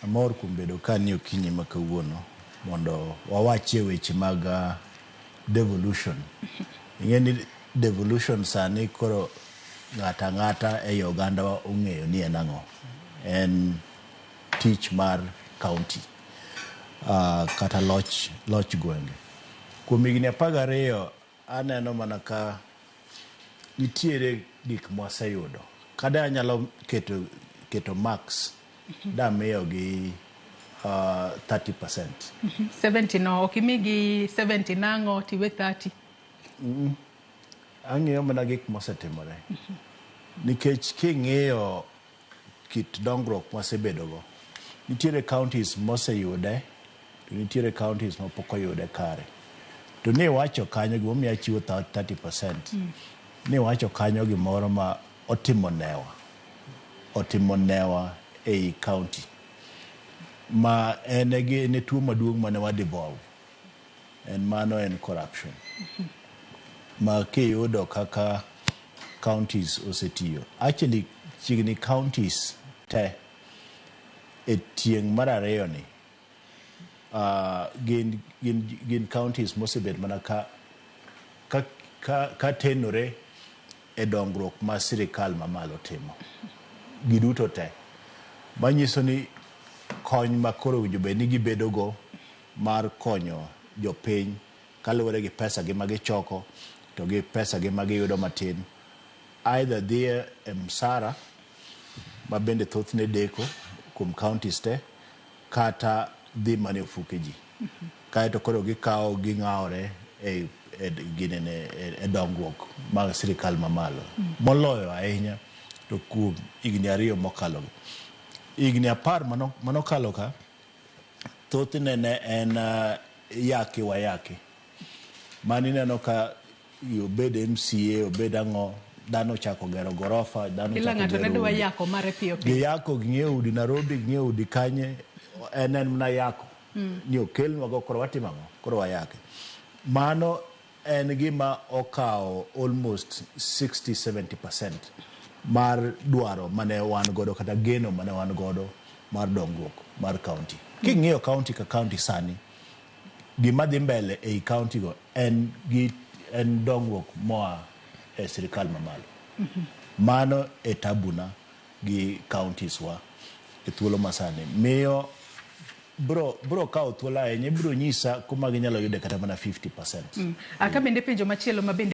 Amor kuom bedo ka ni okinyi ma kawuono mondo wawachie weche mag devolution. Ing'e ni devolution sani koro ng'ato ang'ata ei oganda ong'eyo ni en ang'o. En tich mar county kata loch gwenge. Kuom higni 12 aneno mana ka nitiere gik mwaseyudo. Kada anyalo keto marks damiyogi 30%. 70 no ok imigi 70 nang'o tiwe 30? Ang'iyo mana gik mosetimore. Nikech king'iyo kit dongruok mwasebedogo, nitiere counties moseyude to nitiere counties mapok oyude kare. To ni wacho kanyo gimomiyo achiwo 30%, ni wacho kanyo gimoro ma otimo newa ei county ma en e tuo maduong' mane wa devolve en mano, en corruption ma kiyudo kaka counties osetiyo. Actually, chiegni counties te e tieng' mar ariyo ni gin counties mosebet mana ka tenore e dongruok ma sirikal mamalo timo giduto te, manyiso ni kony ma koro owinjo bed ni gibedogo mar konyo jopiny kaluwore gi pesa gi magichoko to gi pesa gi magiyudo matin, either dhi e msara ma bende thothne deko kuom counties te, kata dhi mana e ofuke ji, kaeto koro gikawo ging'awore e ginene e dongruok mag sirikal mamalo moloyo ahinya. To kuom higni 2 mokalo gi higni 10 manokalo ka, thothne ne en yaki wayaki mano ineno ka obed MCA, obed ang'o, dhano ochako gero gorofa, dhano Kila ochako ng'ato ne gero dwa udi. Yako mare piyo piyo. Giyako, ging'iewo udi Nairobi, ging'iewo udi kanye, en mana yako ni okelnwago, koro watimo ang'o? Koro wayake. Mano en gima okawo almost 60-70% mar dwaro mane wan godo kata geno mane wan godo mar dongruok mar county. King'iyo county ka county sani, gima dhi mbele ei county go en dongruok moa e sirikal mamalo. Mano e tabuna gi counties wa e thuolo masani. Miyo bro kawo thuolo ahinya, ibro nyisa kuma ginyalo yude kata mana 50%. Aka bende penjo machielo ma bende